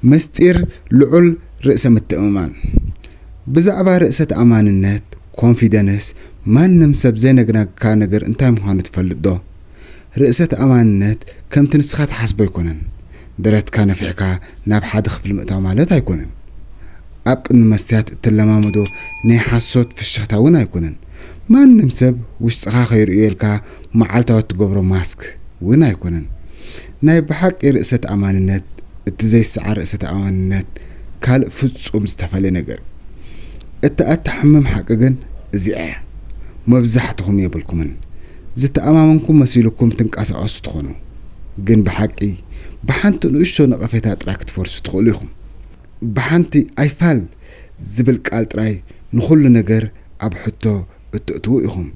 ምስጢር ልዑል ርእሰ ምትእምማን። ብዛዕባ ርእሰ ተኣማንነት፣ ኮንፊደንስ፣ ማንም ሰብ ዘይነግረካ ነገር እንታይ ምዃኑ ትፈልጥ ዶ? ርእሰ ተኣማንነት ከምቲ ንስኻ ትሓስቦ ኣይኮነን። ደረትካ ነፊሕካ ናብ ሓደ ክፍሊ ምእታው ማለት ኣይኮነን። ኣብ ቅድሚ መስትያት እትለማመዶ ናይ ሓሶት ፍሽኽታ እውን ኣይኮነን። ማንም ሰብ ውሽጥኻ ከይርእዮ ኢልካ መዓልታዊ እትገብሮ ማስክ እውን ኣይኮነን። ናይ ብሓቂ ርእሰ ተኣማንነት፣ እቲ ዘይሰዓር ርእሰ ተኣማንነት ካልእ ፍጹም ዝተፈልየ ነገር እዩ። እታ እተሕምም ሓቂ ግን እዚኣ እያ። መብዛሕትኹም የብልኩምን። ዝተኣማመንኩም መሲልኩም ትንቀሳቐሱ ትኾኑ። ግን ብሓቂ ብሓንቲ ንእሽቶ ነቐፌታ ጥራይ ክትፈርሱ ትኽእሉ ኢኹም። ብሓንቲ ኣይፋል ዝብል ቃል ጥራይ ንኹሉ ነገር ኣብ ሕቶ እትእትዉ ኢኹም።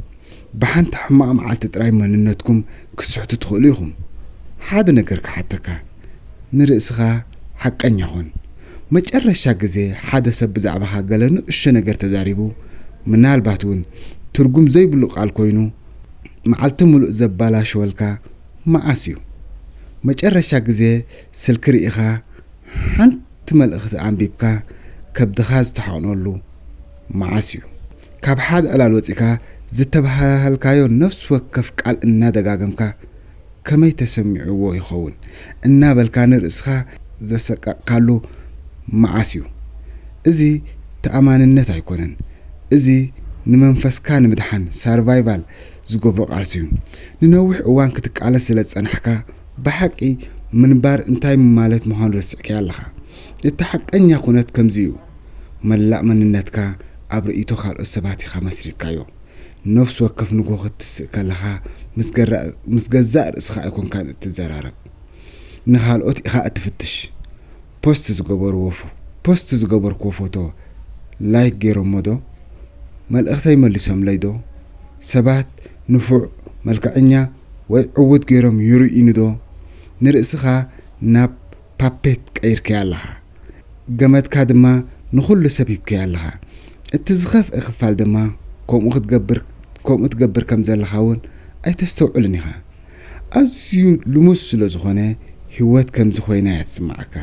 ብሓንቲ ሕማቕ መዓልቲ ጥራይ መንነትኩም ክትስሕቱ ትኽእሉ ኢኹም። ሓደ ነገር ክሓተካ፣ ንርእስኻ ሓቀኛ ኹን። መጨረሻ ግዜ ሓደ ሰብ ብዛዕባኻ ገለ ንእሽቶ ነገር ተዛሪቡ፣ ምናልባት እውን ትርጉም ዘይብሉ ቃል ኮይኑ፣ መዓልቲ ምሉእ ዘባላሸወልካ መዓስ እዩ? መጨረሻ ግዜ ስልኪ ርኢኻ፣ ሓንቲ መልእኽቲ ኣንቢብካ፣ ከብድኻ ዝተሓቕነሉ መዓስ እዩ? ካብ ሓደ ዕላል ወጺእካ ዝተባሃሃልካዮ ነፍሲ ወከፍ ቃል እናደጋገምካ፣ ከመይ ተሰሚዕዎ ይኸውን እናበልካ ንርእስኻ ዘሰቀቕካሉ መዓስ እዩ? እዚ ተኣማንነት ኣይኮነን። እዚ ንመንፈስካ ንምድሓን፣ ሳርቫይቫል፣ ዝገብሮ ቃልሲ እዩ። ንነዊሕ እዋን ክትቃለስ ስለ ዝጸናሕካ፣ ብሓቂ ምንባር እንታይ ማለት ምዃኑ ረሲዕካዮ ኣለኻ። እቲ ሓቀኛ ኩነት ከምዚ እዩ። መላእ መንነትካ ኣብ ርእይቶ ካልኦት ሰባት ኢኻ መስሪትካዮ። ነፍሲ ወከፍ ንግሆ ክትስእ ከለኻ፣ ምስ ገራ-፣ ምስ ገዛእ ርእስኻ ኣይኮንካን እትዘራረብ። ንኻልኦት ኢኻ እትፍትሽ። ፖስት ዝገበርዎ ፎ-፣ ፖስት ዝገበርክዎ ፎቶ ላይክ ገይሮሞ ዶ? መልእኽተይ መሊሶምለይ ዶ? ሰባት ንፉዕ፣ መልክዐኛ ወይ ዕዉት ገይሮም ይርእዩኒ ዶ? ንርእስኻ ናብ ፓፔት ቀይርካዮ ኣለኻ። ገመድካ ድማ ንኹሉ ሰብ ሂብካዮ ኣለኻ። እቲ ዝኸፍአ ክፋል ድማ ከምኡ ክትገብር፣ ከምኡ ትገብር ከም ዘለኻ እውን ኣይተስተውዕልን ኢኻ። ኣዝዩ ልሙስ ስለ ዝኾነ፣ ህይወት ከምዚ ኮይና እያ ትስምዓካ።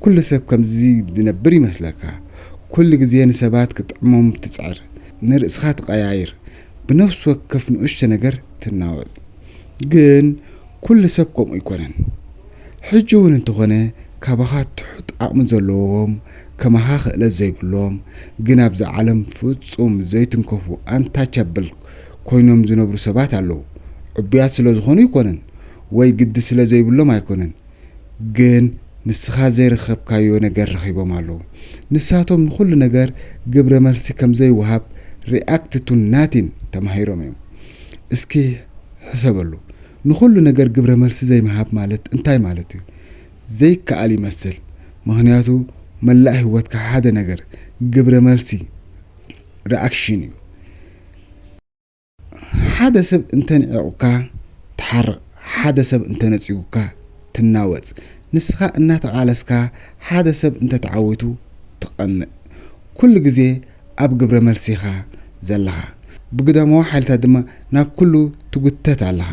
ኩሉ ሰብ ከምዚ ዝነብር ይመስለካ። ኩሉ ግዜ ንሰባት ክጥዕሞም ትጽዕር። ንርእስኻ ትቐያይር። ብነፍሲ ወከፍ ንእሽቶ ነገር ትናወጽ። ግን ኩሉ ሰብ ከምኡ ኣይኮነን። ሕጂ እውን እንተኾነ፣ ካባኻ ትሑት ዓቕሚ ዘለዎም፣ ከማኻ ክእለት ዘይብሎም፣ ግን ኣብዛ ዓለም ፍጹም ዘይትንከፉ፣ ኣንታቻብል ኮይኖም ዝነብሩ ሰባት ኣለዉ። ዕቡያት ስለ ዝኾኑ ኣይኮነን፣ ወይ ግዲ ስለ ዘይብሎም ኣይኮነን፣ ግን ንስኻ ዘይረኸብካዮ ነገር ረኺቦም ኣለዉ። ንሳቶም ንኹሉ ነገር ግብረ መልሲ ከም ዘይወሃብ፣ ሪኣክት ቱ ናቲን፣ ተማሂሮም እዮም። እስኪ ሕሰበሉ። ንኹሉ ነገር ግብረ መልሲ ዘይምሃብ ማለት እንታይ ማለት እዩ? ዘይከኣል ይመስል። ምኽንያቱ መላእ ህይወትካ ሓደ ነገር ግብረ መልሲ፣ ሪኣክሽን እዩ። ሓደ ሰብ እንተ ንዒቑካ ትሓርቕ፣ ሓደ ሰብ እንተ ነጺጉካ ትናወጽ። ንስኻ እናተቓለስካ ሓደ ሰብ እንተ ተዓዊቱ ትቐንእ። ኩሉ ግዜ ኣብ ግብረ መልሲ ኢኻ ዘለኻ። ብግዳማዊ ሓይልታት ድማ ናብ ኩሉ ትጉተት ኣለኻ።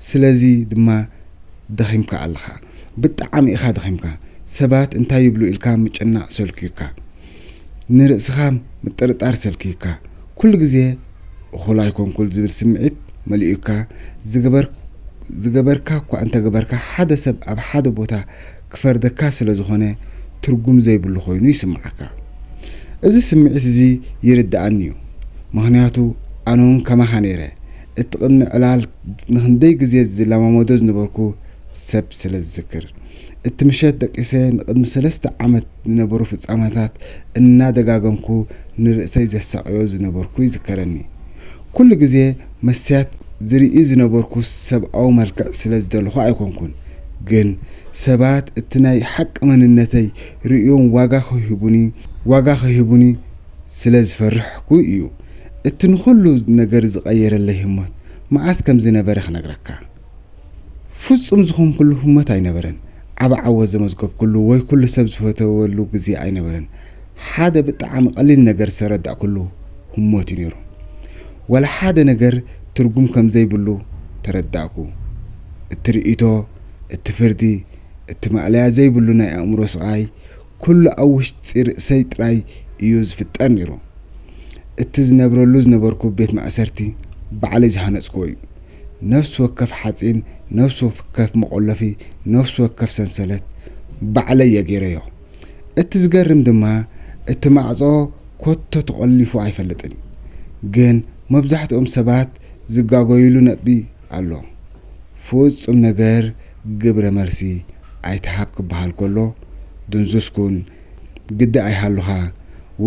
ስለዚ ድማ ደኺምካ ኣለኻ። ብጣዕሚ ኢኻ ደኺምካ። ሰባት እንታይ ይብሉ ኢልካ ምጭናቕ ሰልክዩካ። ንርእስኻ ምጥርጣር ሰልክዩካ። ኩሉ ግዜ እኹል ኣይኮንኩን ዝብል ስምዒት መሊኡካ። ዝገበር-፣ ዝገበርካ እኳ እንተገበርካ፣ ሓደ ሰብ ኣብ ሓደ ቦታ ክፈርደካ ስለ ዝኾነ፣ ትርጉም ዘይብሉ ኮይኑ ይስምዓካ። እዚ ስምዒት እዚ ይርድኣኒ እዩ። ምኽንያቱ ኣነ እውን ከማኻ ነይረ። እቲ ቅድሚ ዕላል ንኽንደይ ግዜ ዝለማመዶ ዝነበርኩ ሰብ ስለ ዝዝክር። እቲ ምሸት ደቂሰ ንቕድሚ ሰለስተ ዓመት ዝነበሩ ፍጻመታት እናደጋገምኩ ንርእሰይ ዘሳቕዮ ዝነበርኩ ይዝከረኒ። ኩሉ ግዜ መስትያት ዝርኢ ዝነበርኩ ሰብኣዊ መልክዕ ስለ ዝደለኹ ኣይኮንኩን። ግን ሰባት እቲ ናይ ሓቂ መንነተይ ርእዮም ዋጋ ከይህቡኒ፣ ዋጋ ከይህቡኒ ስለ ዝፈርሕኩ እዩ። እቲ ንኹሉ ነገር ዝቐየረለይ ህሞት መዓስ ከም ዝነበረ ክነግረካ። ፍጹም ዝኾንኩሉ ህሞት ኣይነበረን። ዓቢ ዓወት ዘመዝገብኩሉ ወይ ኩሉ ሰብ ዝፈተወሉ ግዜ ኣይነበረን። ሓደ ብጣዕሚ ቀሊል ነገር ዝተረዳእኩሉ ህሞት እዩ ነይሩ። ዋላ ሓደ ነገር ትርጉም ከም ዘይብሉ ተረዳእኩ። እቲ ርእይቶ፣ እቲ ፍርዲ፣ እቲ ማእለያ ዘይብሉ ናይ ኣእምሮ ስቓይ፣ ኩሉ ኣብ ውሽጢ ርእሰይ ጥራይ እዩ ዝፍጠር ነይሩ። እቲ ዝነብረሉ ዝነበርኩ ቤት ማእሰርቲ ባዕለይ ዝሃነጽክዎ እዩ። ነፍሲ ወከፍ ሓጺን፣ ነፍሲ ወከፍ መቖለፊ፣ ነፍሲ ወከፍ ሰንሰለት ባዕለይ እየ ገይረዮ። እቲ ዝገርም ድማ፣ እቲ ማዕጾ ኮቶ ተቖሊፉ ኣይፈልጥን። ግን መብዛሕትኦም ሰባት ዝጋጎይሉ ነጥቢ ኣሎ። ፍጹም ነገር ግብረ መልሲ ኣይትሃብ ክበሃል ከሎ፣ ድንዙዝ ኩን፣ ግዲ ኣይሃሉኻ፣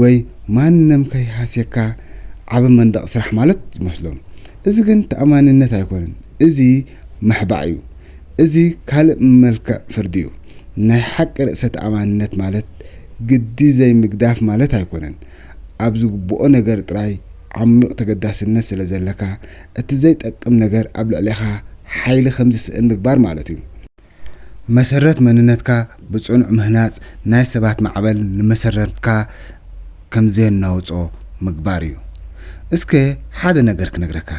ወይ ማንም ከይሃስየካ ዓቢ መንደቕ ስራሕ ማለት ይመስሎም። እዚ ግን ተኣማንነት ኣይኮነን። እዚ ምሕባእ እዩ። እዚ ካልእ መልክዕ ፍርዲ እዩ። ናይ ሓቂ ርእሰ ተኣማንነት ማለት ግዲ ዘይምግዳፍ ማለት ኣይኮነን። ኣብ ዝግብኦ ነገር ጥራይ ዓሚቕ ተገዳስነት ስለ ዘለካ፣ እቲ ዘይጠቅም ነገር ኣብ ልዕሌኻ ሓይሊ ከም ዝስእን ምግባር ማለት እዩ። መሰረት መንነትካ ብጽኑዕ ምህናጽ ናይ ሰባት ማዕበል ንመሰረትካ ከም ዘየናውጾ ምግባር እዩ። እስከ ሓደ ነገር ክነግረካ።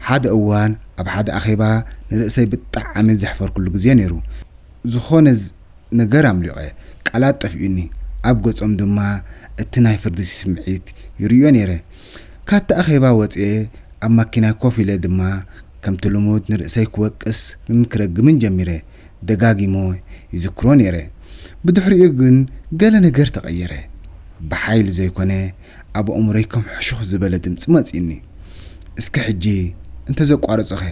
ሓደ እዋን ኣብ ሓደ ኣኼባ ንርእሰይ ብጣዕሚ ዘሕፈርኩሉ ግዜ ነይሩ። ዝኾነ ዝ-፣ ነገር ኣምሊቐ፣ ቃላት ጠፊኡኒ። ኣብ ገጾም ድማ እቲ ናይ ፍርዲ ስምዒት ይርእዮ ነይረ። ካብቲ ኣኼባ ወጽኤ ኣብ ማኪናይ ኮፍ ኢለ ድማ ከምቲ ልሙድ ንርእሰይ ክወቅስን ክረግምን ጀሚረ። ደጋጊሞ ይዝክሮ ነይረ። ብድሕሪኡ ግን ገለ ነገር ተቐየረ። ብሓይሊ ዘይኮነ፣ ኣብ ኣእምሮይ ከም ሕሹኽ ዝበለ ድምጺ መጺእኒ። "እስከ ሕጂ እንተዘቋረጾኸ?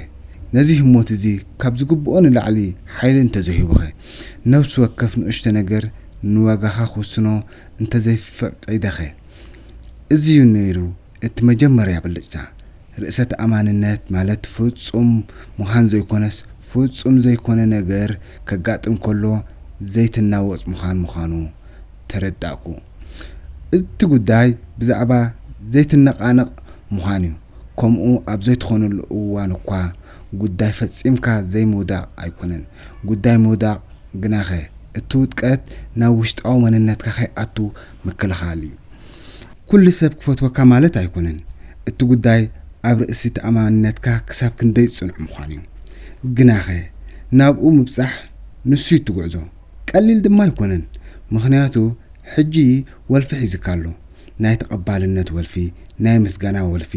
ነዚ ህሞት እዚ ካብ ዝግብኦ ንላዕሊ ሓይሊ እንተዘይሂቡኸ? ነፍሲ ወከፍ ንእሽቶ ነገር ንዋጋኻ ክውስኖ እንተዘይፈቒደኸ?" እዚ እዩ ነይሩ እቲ መጀመርያ ብልጭታ። ርእሰ ተኣማንነት ማለት ፍጹም ምዃን ዘይኮነስ፣ ፍጹም ዘይኮነ ነገር ከጋጥም ከሎ ዘይትናወጽ ምዃን ምዃኑ ተረዳእኩ። እቲ ጉዳይ ብዛዕባ ዘይትነቓነቕ ምዃን እዩ። ከምኡ ኣብ ዘይትኾነሉ እዋን እኳ ጉዳይ ፈጺምካ ዘይምውዳቕ ኣይኮነን። ጉዳይ ምውዳቕ ግናኸ፣ እቲ ውድቀት ናብ ውሽጣዊ መንነትካ ከይኣቱ ምክልኻል እዩ። ኩሉ ሰብ ክፈትወካ ማለት ኣይኮነን። እቲ ጉዳይ ኣብ ርእሲ ተኣማንነትካ ክሳብ ክንደይ ጽኑዕ ምዃን እዩ። ግናኸ፣ ናብኡ ምብጻሕ ንሱ እዩ እቲ ጉዕዞ። ቀሊል ድማ ኣይኮነን። ምኽንያቱ፣ ሕጂ ወልፊ ሒዝካ ኣሎ። ናይ ተቐባልነት ወልፊ፣ ናይ ምስጋና ወልፊ፣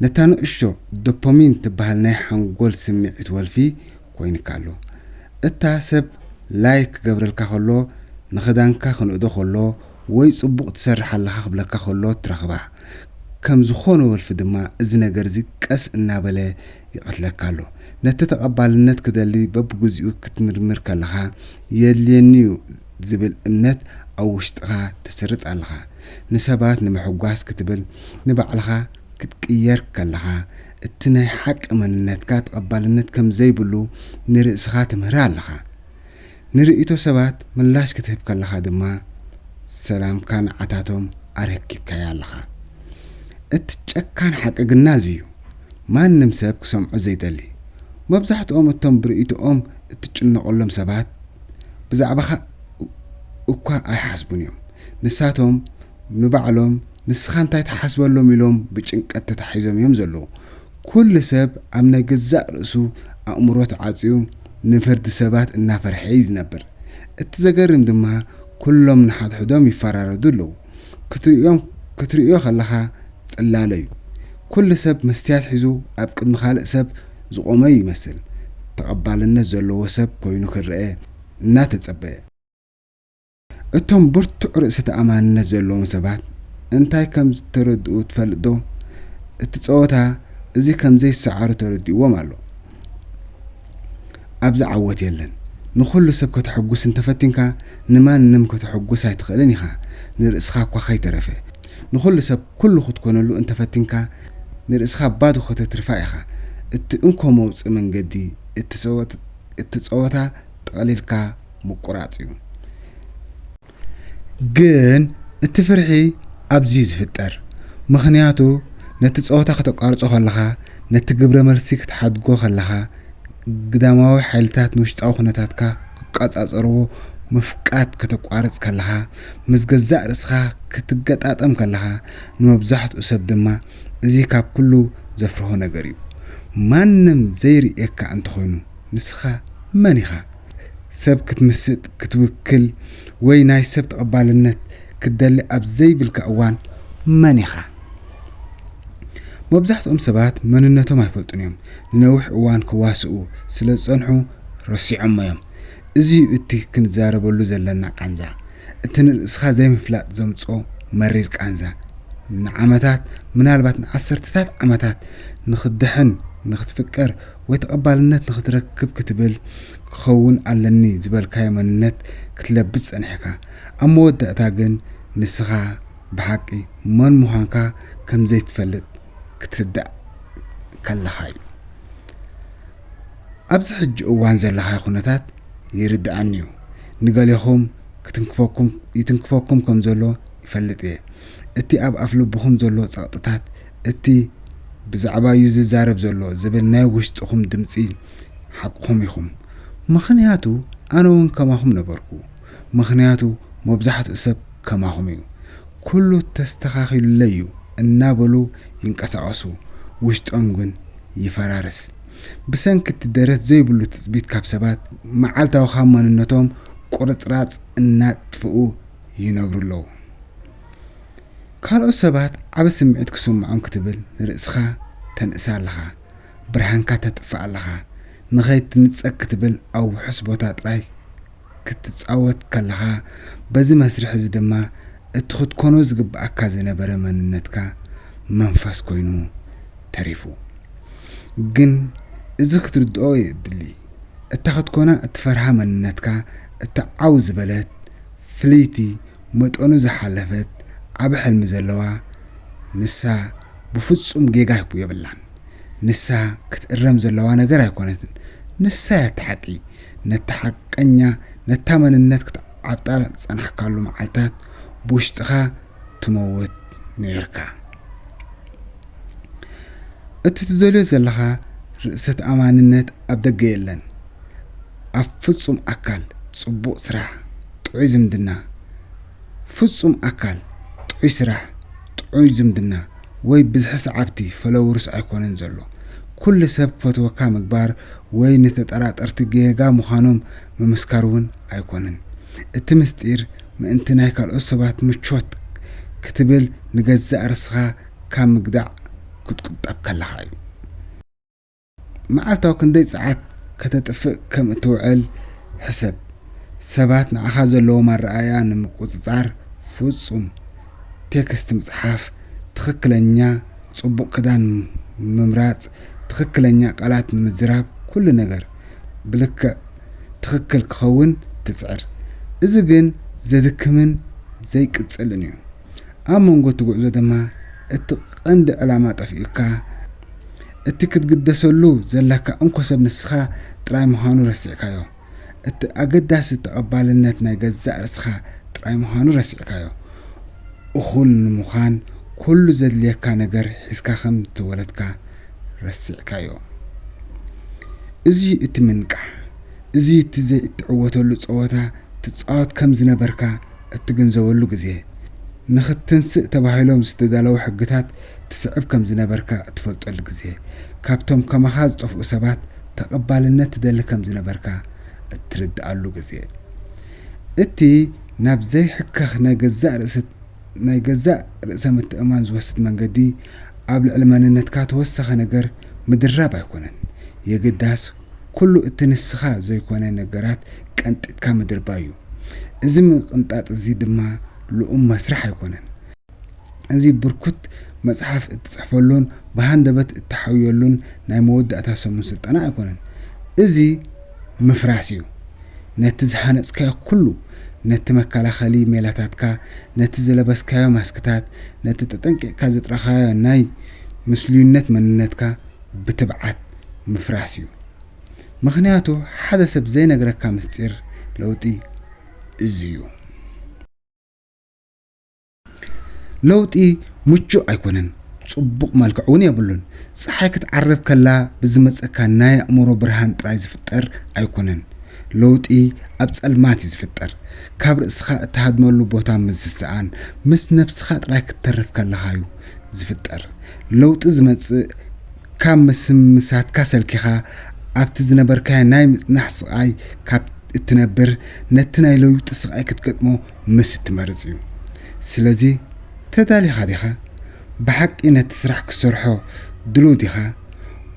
ነታ ንእሽቶ ዶፓሚን ትበሃል ናይ ሓንጎል ስምዒት ወልፊ ኮይንካ ኣሎ። እታ ሰብ ላይክ ክገብረልካ ከሎ፣ ንኽዳንካ ክንእዶ ከሎ፣ ወይ ጽቡቕ ትሰርሕ ኣለኻ ክብለካ ከሎ ትረኽባ። ከም ዝኾነ ወልፊ ድማ እዚ ነገር እዚ ቀስ እናበለ ይቐትለካ ኣሎ። ነቲ ተቐባልነት ክደሊ በብግዚኡ ክትምርምር ከለኻ፣ የድልየኒ እዩ ዝብል እምነት ኣብ ውሽጥኻ ተስርጽ ኣለኻ። ንሰባት ንምሕጓስ ክትብል ንባዕልኻ ክትቅየር ከለኻ፣ እቲ ናይ ሓቂ መንነትካ ተቐባልነት ከም ዘይብሉ ንርእስኻ ትምህር ኣለኻ። ንርእይቶ ሰባት ምላሽ ክትህብ ከለኻ ድማ፣ ሰላምካ ንዓታቶም ኣረኪብካያ ኣለኻ። እቲ ጨካን ሓቂ ግና እዚ እዩ። ማንም ሰብ ክሰምዖ ዘይደሊ። መብዛሕትኦም እቶም ብርእይቶኦም እትጭነቐሎም ሰባት ብዛዕባኻ እኳ ኣይሓስቡን እዮም። ንሳቶም ንባዕሎም ንስኻ እንታይ ትሓስበሎም ኢሎም ብጭንቀት ተታሒዞም እዮም ዘለዉ። ኩሉ ሰብ ኣብ ናይ ገዛእ ርእሱ ኣእምሮ ተዓጽዩ ንፍርዲ ሰባት እናፈርሐ እዩ ዝነብር። እቲ ዘገርም ድማ ኩሎም ንሓድሕዶም ይፈራረዱ ኣለዉ። ክትርእዮም-፣ ክትርእዮ ከለኻ ጽላለ እዩ። ኩሉ ሰብ መስትያት ሒዙ ኣብ ቅድሚ ካልእ ሰብ ዝቖመ ይመስል። ተቐባልነት ዘለዎ ሰብ ኮይኑ ክረአ እናተጸበየ። እቶም ብርቱዕ ርእሰ ተኣማንነት ዘለዎም ሰባት እንታይ ከም ዝተረድኡ ትፈልጥ ዶ? እቲ ጸወታ እዚ ከም ዘይሰዓሩ ተረዲእዎም ኣሎ። ኣብዚ ዓወት የለን። ንኹሉ ሰብ ከተሐጉስ እንተፈቲንካ፣ ንማንም ከተሐጉስ ኣይትኽእልን ኢኻ፣ ንርእስኻ እኳ ከይተረፈ። ንኹሉ ሰብ ኩሉ ክትኮነሉ እንተፈቲንካ፣ ንርእስኻ ባዶ ከተትርፋ ኢኻ። እቲ እንኮ መውጽኢ መንገዲ፣ እቲ ጸወት-፣ እቲ ጸወታ ጠቕሊልካ ምቁራጽ እዩ። ግን እቲ ፍርሒ ኣብዚ እዩ ዝፍጠር። ምኽንያቱ፣ ነቲ ጸወታ ከተቋርጾ ከለኻ፣ ነቲ ግብረ መልሲ ክትሓድጎ ከለኻ፣ ግዳማዊ ሓይልታት ንውሽጣዊ ኩነታትካ ክቆጻጸርዎ ምፍቃድ ከተቋርጽ ከለኻ፣ ምስ ገዛእ ርእስኻ ክትገጣጠም ከለኻ፣ ንመብዛሕትኡ ሰብ ድማ እዚ ካብ ኩሉ ዘፍርሆ ነገር እዩ። ማንም ዘይርእየካ እንተኾይኑ፣ ንስኻ መን ኢኻ? ሰብ ክትምስጥ፣ ክትውክል ወይ ናይ ሰብ ተቐባልነት ክትደሊ ኣብ ዘይብልካ እዋን መን ኢኻ? መብዛሕትኦም ሰባት መንነቶም ኣይፈልጡን እዮም። ንነዊሕ እዋን ክዋስኡ ስለ ዝጸንሑ ረሲዖሞ እዮም። እዚ እዩ እቲ ክንዛረበሉ ዘለና ቃንዛ። እቲ ንርእስኻ ዘይምፍላጥ ዘምጾ መሪር ቃንዛ። ንዓመታት፣ ምናልባት ንዓሰርተታት ዓመታት ንኽትድሕን፣ ንኽትፍቀር ወይ ተቐባልነት ንኽትረክብ ክትብል ክኸውን ኣለኒ ዝበልካዮ መንነት ክትለብስ ጸኒሕካ። ኣብ መወዳእታ ግን ንስኻ ብሓቂ መን ምዃንካ ከም ዘይትፈልጥ ክትርዳእ ከለኻ እዩ። ኣብዚ ሕጂ እዋን ዘለኻዮ ኩነታት ይርድኣኒ እዩ። ንገሌኹም ክትንክፈኩም፣ ይትንክፈኩም ከም ዘሎ ይፈልጥ እየ። እቲ ኣብ ኣፍ ልብኹም ዘሎ ጸቕጥታት፣ እቲ ብዛዕባዩ ዝዛረብ ዘሎ ዝብል ናይ ውሽጥኹም ድምጺ ሓቅኹም ኢኹም። ምኽንያቱ ኣነ እውን ከማኹም ነበርኩ። ምኽንያቱ መብዛሕትኡ ሰብ ከማኹም እዩ። ኩሉ ተስተኻኺሉለይ እዩ እናበሉ ይንቀሳቐሱ፣ ውሽጦም ግን ይፈራርስ። ብሰንኪ እቲ ደረት ዘይብሉ ትጽቢት ካብ ሰባት፣ መዓልታዊ ካብ መንነቶም ቁርጽራጽ እናጥፍኡ ይነብሩ ኣለዉ። ካልኦት ሰባት ዓቢ ስምዒት ክስምዖም ክትብል ንርእስኻ ተንእስ ኣለኻ። ብርሃንካ ተጥፍእ ኣለኻ። ንኸይትንጸግ ክትብል ኣብ ውሑስ ቦታ ጥራይ ክትጻወት ከለኻ፣ በዚ መስርሕ እዚ ድማ እቲ ክትኮኖ ዝግብኣካ ዝነበረ መንነትካ መንፈስ ኮይኑ ተሪፉ። ግን እዚ ክትርድኦ የድሊ። እታ ክትኮና እትፈርሃ መንነትካ፣ እታ ዓው ዝበለት፣ ፍልይቲ፣ መጠኑ ዝሓለፈት፣ ዓቢ ሕልሚ ዘለዋ፣ ንሳ ብፍጹም ጌጋ የብላን። ንሳ ክትእረም ዘለዋ ነገር ኣይኮነትን። ንሳ እያ እቲ ሓቂ። ነታ ሓቀኛ፣ ነታ መንነት ክትዓብጣ ዝጸናሕካሉ መዓልታት ብውሽጥኻ ትመውት ነይርካ። እቲ ትደልዮ ዘለኻ ርእሰ ተኣማንነት ኣብ ደገ የለን። ኣብ ፍጹም ኣካል፣ ጽቡቕ ስራሕ፣ ጥዑይ ዝምድና፣ ፍጹም ኣካል፣ ጥዑይ ስራሕ፣ ጥዑይ ዝምድና ወይ ብዝሒ ሰዓብቲ፣ ፎሎወርስ ኣይኮነን ዘሎ። ኩሉ ሰብ ክፈትወካ ምግባር ወይ ንተጠራጠርቲ ጌጋ ምዃኖም ምምስካር እውን ኣይኮነን። እቲ ምስጢር ምእንቲ ናይ ካልኦት ሰባት ምቾት ክትብል ንገዛእ ርእስኻ ካብ ምግዳዕ ክትቁጠብ ከለኻ እዩ። መዓልታዊ ክንደይ ጸዓት ከተጥፍእ ከም እትውዕል ሕሰብ። ሰባት ንዓኻ ዘለዎም ኣረኣእያ ንምቁጽጻር ፍጹም ቴክስት ምጽሓፍ፣ ትኽክለኛ ጽቡቕ ክዳን ምምራጽ፣ ትኽክለኛ ቃላት ንምዝራብ፣ ኩሉ ነገር ብልክዕ ትኽክል ክኸውን ትጽዕር። እዚ ግን ዘድክምን ዘይቅጽልን እዩ። ኣብ መንጎ እቲ ጉዕዞ ድማ እቲ ቀንዲ ዕላማ ጠፊኡካ፣ እቲ ክትግደሰሉ ዘለካ እንኮ ሰብ ንስኻ ጥራይ ምዃኑ ረሲዕካዮ። እቲ ኣገዳሲ ተቐባልነት ናይ ገዛእ ርእስኻ ጥራይ ምዃኑ ረሲዕካዮ። እኹል ንምዃን ኩሉ ዘድልየካ ነገር ሒዝካ ከም ዝተወለድካ ረሲዕካዮ። እዚ እቲ ምንቃሕ፣ እዚ እቲ ዘይእትዕወተሉ ጸወታ ትጻወት ከም ዝነበርካ እትግንዘበሉ ግዜ፣ ንኽትንስእ ተባሂሎም ዝተዳለዉ ሕግታት ትስዕብ ከም ዝነበርካ እትፈልጠሉ ግዜ፣ ካብቶም ከማኻ ዝጠፍኡ ሰባት ተቐባልነት ትደሊ ከም ዝነበርካ እትርድኣሉ ግዜ፣ እቲ ናብ ዘይሕከኽ ናይ ገዛእ ርእሰ-፣ ናይ ገዛእ ርእሰ ምትእምማን ዝወስድ መንገዲ ኣብ ልዕሊ መንነትካ ተወሳኺ ነገር ምድራብ ኣይኮነን። የግዳስ ኩሉ እቲ ንስኻ ዘይኮነ ነገራት ቀንጢጥካ ምድርባይ እዩ። እዚ ምቕንጣጥ እዚ ድማ ልኡም መስርሕ ኣይኮነን። እዚ ብርኩት መጽሓፍ እትጽሕፈሉን ብሃንደበት እትሓውየሉን ናይ መወዳእታ ሰሙን ስልጠና ኣይኮነን። እዚ ምፍራስ እዩ። ነቲ ዝሃነጽካዮ ኩሉ፣ ነቲ መከላኸሊ ሜላታትካ፣ ነቲ ዝለበስካዮ ማስክታት፣ ነቲ ተጠንቂቕካ ዘጥረኻዮ ናይ ምስሉይነት መንነትካ ብትብዓት ምፍራስ እዩ። ምኽንያቱ ሓደ ሰብ ዘይነግረካ ምስጢር ለውጢ እዚ እዩ። ለውጢ ምቹእ ኣይኮነን፣ ጽቡቕ መልክዕ እውን የብሉን። ጸሓይ ክትዓርብ ከላ ብዝመጸካ ናይ ኣእምሮ ብርሃን ጥራይ ዝፍጠር ኣይኮነን። ለውጢ ኣብ ጸልማት እዩ ዝፍጠር። ካብ ርእስኻ እትሃድመሉ ቦታ ምስ ዝሰኣን፣ ምስ ነብስኻ ጥራይ ክትተርፍ ከለኻ እዩ ዝፍጠር። ለውጢ ዝመጽእ ካብ ምስምሳትካ ሰልኪኻ ኣብቲ ዝነበርካዮ ናይ ምጽናሕ ስቓይ ካብ እትነብር፣ ነቲ ናይ ለውጢ ስቓይ ክትገጥሞ ምስ እትመርጽ እዩ። ስለዚ፣ ተዳሊኻ ዲኻ? ብሓቂ ነቲ ስራሕ ክትሰርሖ ድሉው ዲኻ?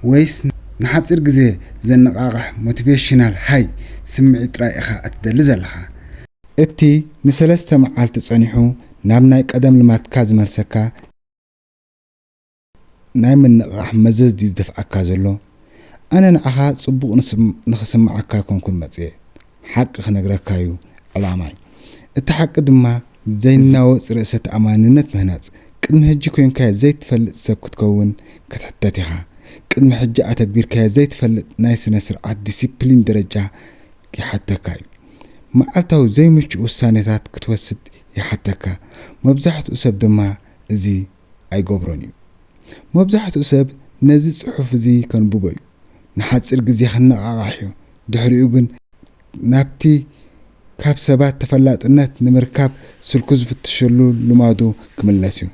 ወይስ ንሓጺር ግዜ ዘነቓቕሕ ሞቲቬሽናል ሃይ ስምዒት ጥራይ ኢኻ እትደሊ ዘለኻ? እቲ ንሰለስተ መዓልቲ ጸኒሑ ናብ ናይ ቀደም ልማድካ ዝመልሰካ ናይ ምንቕቓሕ መዘዝ ድዩ ዝደፍኣካ ዘሎ? ኣነ ንዓኻ ጽቡቕ ንስም-፣ ንኽስምዓካ ኣይኮንኩን መጽየ። ሓቂ ክነግረካ እዩ ዕላማይ። እቲ ሓቂ ድማ ዘይናወጽ ርእሰ ተኣማንነት ምህናጽ። ቅድሚ ሕጂ ኮይንካዮ ዘይትፈልጥ ሰብ ክትከውን ክትሕተት ኢኻ። ቅድሚ ሕጂ ኣተግቢርካዮ ዘይትፈልጥ ናይ ስነ ስርዓት ዲሲፕሊን ደረጃ ይሓተካ እዩ። መዓልታዊ ዘይምቹእ ውሳኔታት ክትወስድ ይሓተካ። መብዛሕትኡ ሰብ ድማ እዚ ኣይገብሮን እዩ። መብዛሕትኡ ሰብ ነዚ ጽሑፍ እዚ ከንብቦ እዩ። ንሓጺር ግዜ ክነቓቓሕ እዩ። ድሕሪኡ ግን ናብቲ ካብ ሰባት ተፈላጥነት ንምርካብ ስልኩ ዝፍትሸሉ ልማዱ ክምለስ እዩ።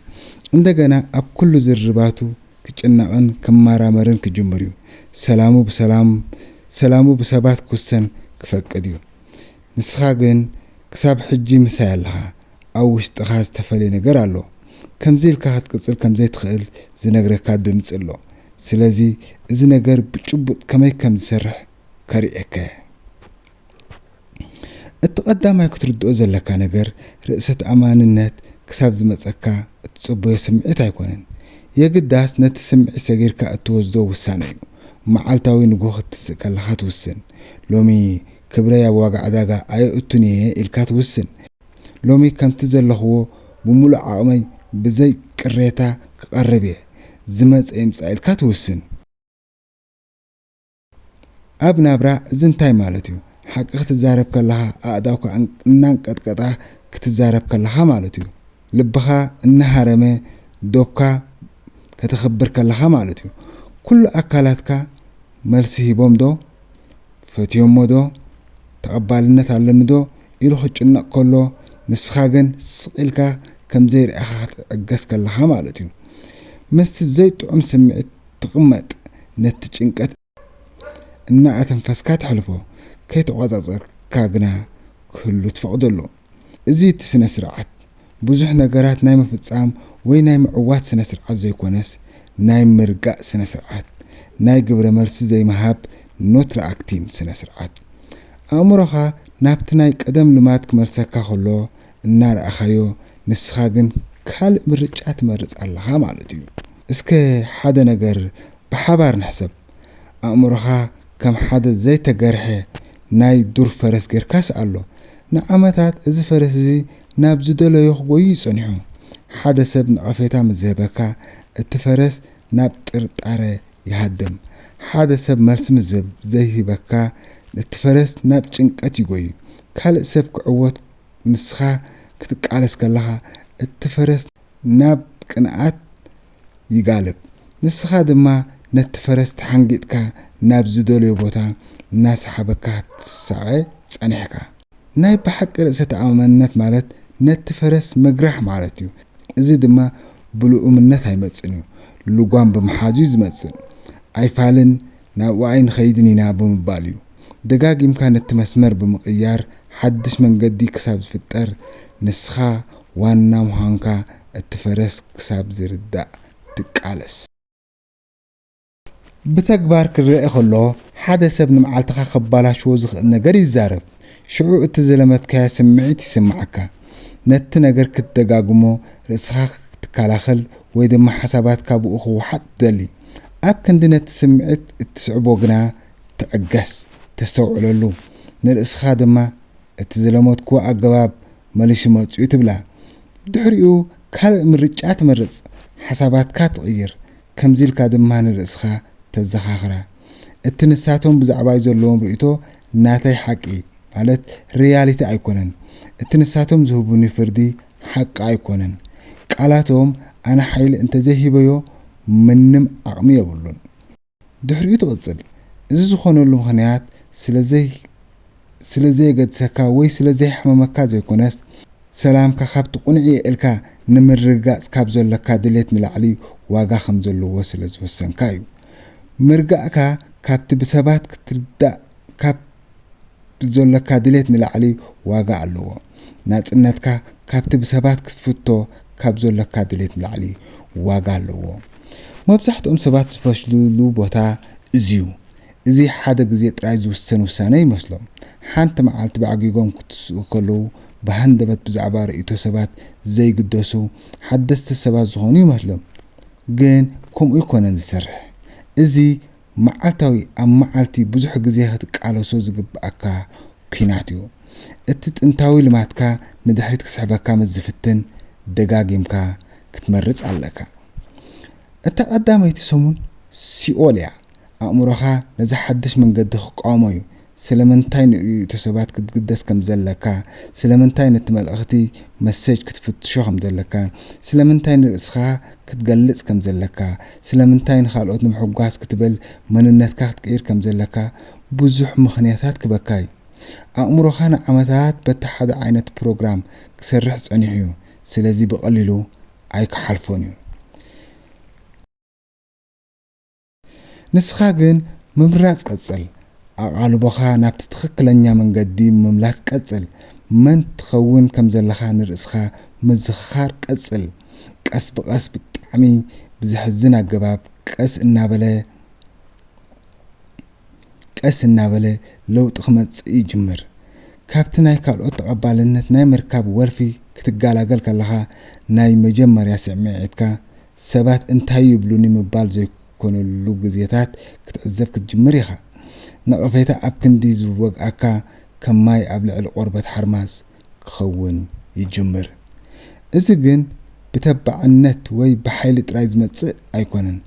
እንደገና ኣብ ኩሉ ዝርርባቱ ክጭነቕን ክመራመርን ክጅምር እዩ። ሰላሙ ብሰላም፣ ሰላሙ ብሰባት ክውሰን ክፈቅድ እዩ። ንስኻ ግን ክሳብ ሕጂ ምሳይ ኣለኻ። ኣብ ውሽጥኻ ዝተፈልየ ነገር ኣሎ። ከምዚ ኢልካ ክትቅጽል ከም ዘይትኽእል ዝነግረካ ድምጺ ኣሎ። ስለዚ እዚ ነገር ብጭቡጥ ከመይ ከም ዝሰርሕ ከርእየካ እየ። እቲ ቀዳማይ ክትርድኦ ዘለካ ነገር፣ ርእሰ ተኣማንነት ክሳብ ዝመጸካ እትጸበዮ ስምዒት ኣይኮነን። የግዳስ ነቲ ስምዒት ሰጊርካ እትወስዶ ውሳነ እዩ። መዓልታዊ ንግሆ ክትስእ ከለኻ ትውስን። ሎሚ ክብረይ ኣብ ዋጋ ዕዳጋ ኣየእቱን እየ ኢልካ ትውስን። ሎሚ ከምቲ ዘለኽዎ ብምሉእ ዓቕመይ ብዘይ ቅሬታ ክቐርብ እየ። ዝመጸ ይምጻእ ኢልካ ትውስን። ኣብ ናብራ እዚ እንታይ ማለት እዩ? ሓቂ ክትዛረብ ከለኻ ኣእዳውካ እን-፣ እናንቀጥቀጣ ክትዛረብ ከለኻ ማለት እዩ። ልብኻ እናሃረመ ዶብካ ከተኽብር ከለኻ ማለት እዩ። ኩሉ ኣካላትካ መልሲ ሂቦም ዶ? ፈትዮሞ ዶ? ተቐባልነት ኣለኒ ዶ? ኢሉ ክጭነቕ ከሎ፣ ንስኻ ግን ስቕ ኢልካ ከም ዘይረኣኻ ክትዕገስ ከለኻ ማለት እዩ። ምስቲ ዘይጥዑም ስምዒት ትቕመጥ፣ ነቲ ጭንቀት እናኣተንፈስካ ተሕልፎ፣ ከይተቋጻጸርካ ግና ክህሉ ትፈቕደሉ። እዚ እቲ ስነ ስርዓት፣ ብዙሕ ነገራት ናይ ምፍጻም ወይ ናይ ምዕዋት ስነ ስርዓት ዘይኮነስ፣ ናይ ምርጋእ ስነ ስርዓት፣ ናይ ግብረ መልሲ ዘይምሃብ፣ ኖት ሪኣክቲን ስነ ስርዓት። ኣእምሮኻ ናብቲ ናይ ቀደም ልማድ ክመልሰካ ከሎ እናረኣኻዮ፣ ንስኻ ግን ካልእ ምርጫ ትመርጽ ኣለኻ ማለት እዩ። እስከ ሓደ ነገር ብሓባር ንሕሰብ። ኣእምሮኻ ከም ሓደ ዘይተገርሐ ናይ ዱር ፈረስ ጌርካ ስኣሎ። ንዓመታት እዚ ፈረስ እዚ ናብ ዝደለዮ ክጎዪ እዩ ጸኒሑ። ሓደ ሰብ ነቐፌታ ምስ ዝህበካ፣ እቲ ፈረስ ናብ ጥርጣረ ይሃድም። ሓደ ሰብ መልሲ ምስ ዝህብ-፣ ዘይህበካ፣ እቲ ፈረስ ናብ ጭንቀት ይጎዩ። ካልእ ሰብ ክዕወት ንስኻ ክትቃለስ ከለኻ፣ እቲ ፈረስ ናብ ቅንኣት ይጋልብ። ንስኻ ድማ ነቲ ፈረስ ተሓንጊጥካ ናብ ዝደልዮ ቦታ እናሰሓበካ ክትስሳዐ ጸኒሕካ። ናይ ብሓቂ ርእሰ ተኣማንነት ማለት ነቲ ፈረስ ምግራህ ማለት እዩ። እዚ ድማ ብልኡምነት ኣይመጽእን እዩ። ልጓም ብምሓዝ እዩ ዝመጽእ። ኣይፋልን ናብኡ ኣይንኸይድን ኢና ብምባል እዩ። ደጋጊምካ ነቲ መስመር ብምቕያር ሓድሽ መንገዲ ክሳብ ዝፍጠር ንስኻ ዋና ምዃንካ እቲ ፈረስ ክሳብ ዝርዳእ ትቃለስ። ብተግባር ክረአ ከሎ፣ ሓደ ሰብ ንመዓልትኻ ከባላሽዎ ዝኽእል ነገር ይዛረብ። ሽዑ እቲ ዝለመድካዮ ስምዒት ይስምዓካ። ነቲ ነገር ክትደጋግሞ፣ ርእስኻ ክትከላኸል ወይ ድማ ሓሳባትካ ብኡ ክወሓጥ ትደሊ። ኣብ ክንዲ ነቲ ስምዒት እትስዕቦ ግና፣ ትዕገስ፣ ተስተውዕለሉ። ንርእስኻ ድማ፣ "እቲ ዝለመድክዎ ኣገባብ መሊሱ መጺኡ" ትብላ። ብድሕሪኡ ካልእ ምርጫ ትመርጽ፣ ሓሳባትካ ትቕይር፣ ከምዚ ኢልካ ድማ ንርእስኻ ተዘኻኽራ። እቲ ንሳቶም ብዛዕባይ ዘለዎም ርእይቶ ናተይ ሓቂ፣ ማለት ሪያሊቲ ኣይኮነን። እቲ ንሳቶም ዝህቡኒ ፍርዲ ሓቂ ኣይኮነን። ቃላቶም ኣነ ሓይሊ እንተዘይሂበዮ ምንም ዓቕሚ የብሉን። ድሕሪኡ ትቕጽል። እዚ ዝኾነሉ ምኽንያት ስለ ዘይ-፣ ስለ ዘየገድሰካ ወይ ስለ ዘየሕመመካ ዘይኮነስ፣ ሰላምካ ካብቲ ቅኑዕ እየ ኢልካ ንምርግጋጽ ካብ ዘለካ ድሌት ንላዕሊ ዋጋ ከም ዘለዎ ስለ ዝወሰንካ እዩ። ምርጋእካ ካብቲ ብሰባት ክትርዳእ ካብ ብዘለካ ድሌት ንላዕሊ ዋጋ ኣለዎ። ናጽነትካ ካብቲ ብሰባት ክትፍቶ ካብ ዘሎካ ድሌት ንላዕሊ ዋጋ ኣለዎ። መብዛሕትኦም ሰባት ዝፈሽልሉ ቦታ እዚ እዩ። እዚ ሓደ ግዜ ጥራይ ዝውሰን ውሳነ ይመስሎም። ሓንቲ መዓልቲ ብዓጊጎም ክትስኡ ከለዉ፣ ብሃንደበት ብዛዕባ ርእይቶ ሰባት ዘይግደሱ ሓደስቲ ሰባት ዝኾኑ ይመስሎም። ግን ከምኡ ኣይኮነን ዝሰርሕ። እዚ መዓልታዊ፣ ኣብ መዓልቲ ብዙሕ ግዜ ክትቃለሶ ዝግብኣካ ኲናት እዩ። እቲ ጥንታዊ ልማድካ ንድሕሪት ክስሕበካ ምስ ዝፍትን፣ ደጋጊምካ ክትመርጽ ኣለካ። እታ ቀዳመይቲ ሰሙን ሲኦል እያ። ኣእምሮኻ ነዚ ሓድሽ መንገዲ ክቃወሞ እዩ። ስለምንታይ ንርእይቶ ሰባት ክትግደስ ከም ዘለካ፣ ስለምንታይ ነቲ መልእኽቲ፣ መሰጅ፣ ክትፍትሾ ከም ዘለካ፣ ስለምንታይ ንርእስኻ ክትገልጽ ከም ዘለካ፣ ስለምንታይ ንኻልኦት ንምሕጓስ ክትብል መንነትካ ክትቅይር ከም ዘለካ፣ ብዙሕ ምኽንያታት ክበካ እዩ። ኣእምሮኻ ንዓመታት በቲ ሓደ ዓይነት ፕሮግራም ክሰርሕ ጸኒሑ እዩ። ስለዚ ብቐሊሉ ኣይክሓልፎን እዩ። ንስኻ ግን ምምራጽ ቀጽል። ኣቓልቦኻ ናብቲ ትኽክለኛ መንገዲ ምምላስ ቀጽል። መን ትኸውን ከም ዘለኻ ንርእስኻ ምዝኽኻር ቀጽል። ቀስ ብቐስ ብጣዕሚ ብዘሕዝን ኣገባብ ቀስ እናበለ፣ ቀስ እናበለ ለውጢ ክመጽእ ይጅምር። ካብቲ ናይ ካልኦት ተቐባልነት ናይ ምርካብ ወልፊ ክትገላገል ከለኻ፣ ናይ መጀመርያ ስምዒትካ፣ ሰባት እንታይ ይብሉኒ ምባል ዘይኮነሉ ግዜታት ክትዕዘብ ክትጅምር ኢኻ። ነቐፌታ ኣብ ክንዲ ዝወግኣካ፣ ከም ማይ ኣብ ልዕሊ ቆርበት ሓርማዝ ክኸውን ይጅምር። እዚ ግን ብተባዕነት ወይ ብሓይሊ ጥራይ ዝመጽእ ኣይኮነን።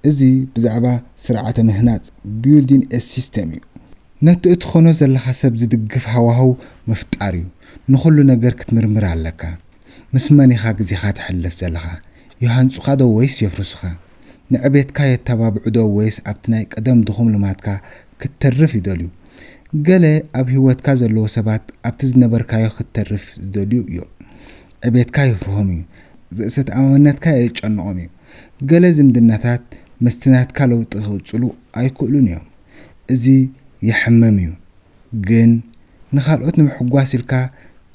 እዚ ብዛዕባ ስርዓተ ምህናጽ፣ building a system፣ እዩ። ነቲ እትኾኖ ዘለኻ ሰብ ዝድግፍ ሃዋህው ምፍጣር እዩ። ንኹሉ ነገር ክትምርምር ኣለካ። ምስ መን ኢኻ ግዜኻ ተሕልፍ ዘለኻ? ይሃንጹኻ ዶ ወይስ የፍርሱኻ? ንዕቤትካ የተባብዑ ዶ ወይስ ኣብቲ ናይ ቀደም ድኹም ልማድካ ክትተርፍ ይደልዩ? ገለ ኣብ ህይወትካ ዘለዉ ሰባት ኣብቲ ዝነበርካዮ ክትተርፍ ዝደልዩ እዮም። ዕቤትካ የፍርሆም እዩ። ርእሰ ተኣማንነትካ የጨንቖም እዩ። ገለ ዝምድናታት ምስቲ ናትካ ለውጢ ክቕጽሉ ኣይክእሉን እዮም። እዚ የሕምም እዩ። ግን ንኻልኦት ንምሕጓስ ኢልካ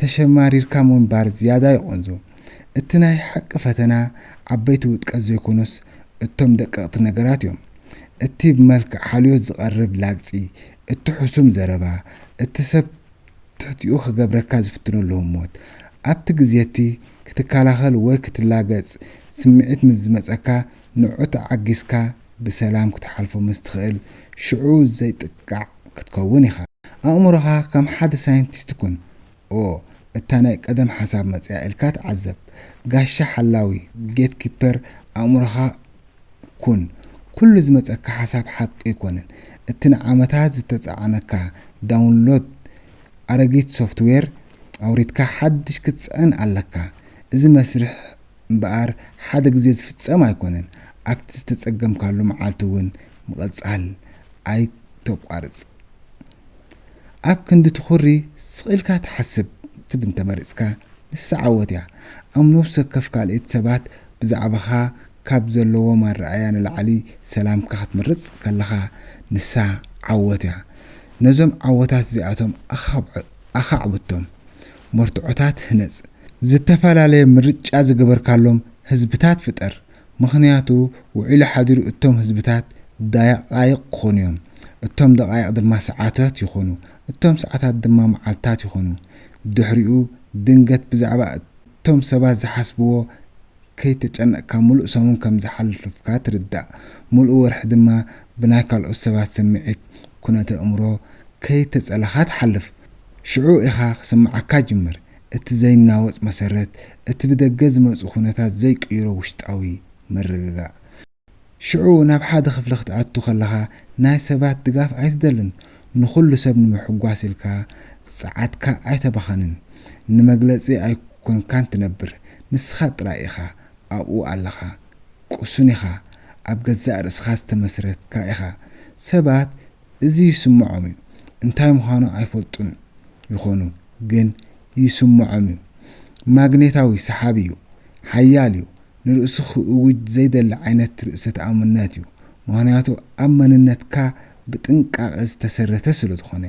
ተሸማሪርካ ምንባር ዝያዳ ይቐንዞ። እቲ ናይ ሓቂ ፈተና ዓበይቲ ውድቀት ዘይኮኑስ እቶም ደቀቕቲ ነገራት እዮም። እቲ ብመልክዕ ሓልዮት ዝቐርብ ላግጺ፣ እቲ ሕሱም ዘረባ፣ እቲ ሰብ ትሕቲኡ ክገብረካ ዝፍትነሉ ህሞት። ኣብቲ ግዜ እቲ ክትከላኸል ወይ ክትላገጽ ስምዒት ምስ ዝመጸካ፣ ንዑ ተዓጊስካ ብሰላም ክትሓልፎ ምስ ትኽእል፣ ሽዑ ዘይጥቃዕ ክትከውን ኢኻ። ኣእምሮኻ ከም ሓደ ሳይንቲስት ኩን። ኦ፣ እታ ናይ ቀደም ሓሳብ መጺኣ ኢልካ ተዓዘብ። ጋሻ ሓላዊ፣ ጌትኪፐር፣ ኣእምሮኻ ኩን። ኩሉ ዝመጸካ ሓሳብ ሓቂ ኣይኮነን። እቲ ንዓመታት ዝተጻዕነካ ዳውንሎድ ኣረጊት ሶፍትዌር ኣውሪድካ ሓድሽ ክትጽዕን ኣለካ። እዚ መስርሕ እምበኣር ሓደ ግዜ ዝፍጸም ኣይኮነን። ኣብቲ ዝተጸገምካሉ መዓልቲ እውን ምቕጻል ኣይተቋርጽ። ኣብ ክንዲ ትኹሪ ስቕ ኢልካ ትሓስብ ትብ እንተመሪጽካ፣ ንሳ ዓወት እያ። ኣብ ነፍሲ ወከፍ ካልኦት ሰባት ብዛዕባኻ ካብ ዘለዎም ኣረኣእያ ንላዕሊ ሰላምካ ክትመርጽ ከለኻ፣ ንሳ ዓወት እያ። ነዞም ዓወታት እዚኣቶም ኣኻዕብዖ-፣ ኣኻዕብቶም። መርትዖታት ህነጽ። ዝተፈላለየ ምርጫ ዝገበርካሎም ህዝብታት ፍጠር። ምኽንያቱ፣ ውዒሉ ሓዲሩ እቶም ህዝብታት ደቓይቕ ክኾኑ እዮም። እቶም ደቓይቕ ድማ ሰዓታት ይኾኑ። እቶም ሰዓታት ድማ መዓልታት ይኾኑ። ድሕሪኡ፣ ድንገት ብዛዕባ እቶም ሰባት ዝሓስብዎ ከይተጨነቕካ፣ ምሉእ ሰሙን ከም ዝሓለፍካ ትርዳእ። ምሉእ ወርሒ ድማ ብናይ ካልኦት ሰባት ስምዒት፣ ኩነተ ኣእምሮ ከይተጸለኻ ትሓልፍ። ሽዑ ኢኻ ክስምዓካ ጅምር። እቲ ዘይናወጽ መሰረት፣ እቲ ብደገ ዝመጹ ኩነታት ዘይቅይሮ ውሽጣዊ ምርግጋእ። ሽዑ ናብ ሓደ ክፍሊ ክትኣቱ ከለኻ፣ ናይ ሰባት ድጋፍ ኣይትደልን። ንኹሉ ሰብ ንምሕጓስ ኢልካ ጸዓትካ ኣይተባኸንን። ንመግለጺ ኣይኮንካን ትነብር። ንስኻ ጥራይ ኢኻ ኣብኡ ኣለኻ። ቅሱን ኢኻ። ኣብ ገዛእ ርእስኻ ዝተመስረትካ ኢኻ። ሰባት እዚ ይስምዖም እዩ። እንታይ ምዃኑ ኣይፈልጡን ይኾኑ፣ ግን ይስምዖም እዩ። ማግኔታዊ ሰሓቢ እዩ። ሓያል እዩ። ንርእሱ ክእውጅ ዘይደሊ ዓይነት ርእሰ ተኣማንነት እዩ። ምኽንያቱ ኣብ መንነትካ ብጥንቃቐ ዝተሰረተ ስለ ዝኾነ።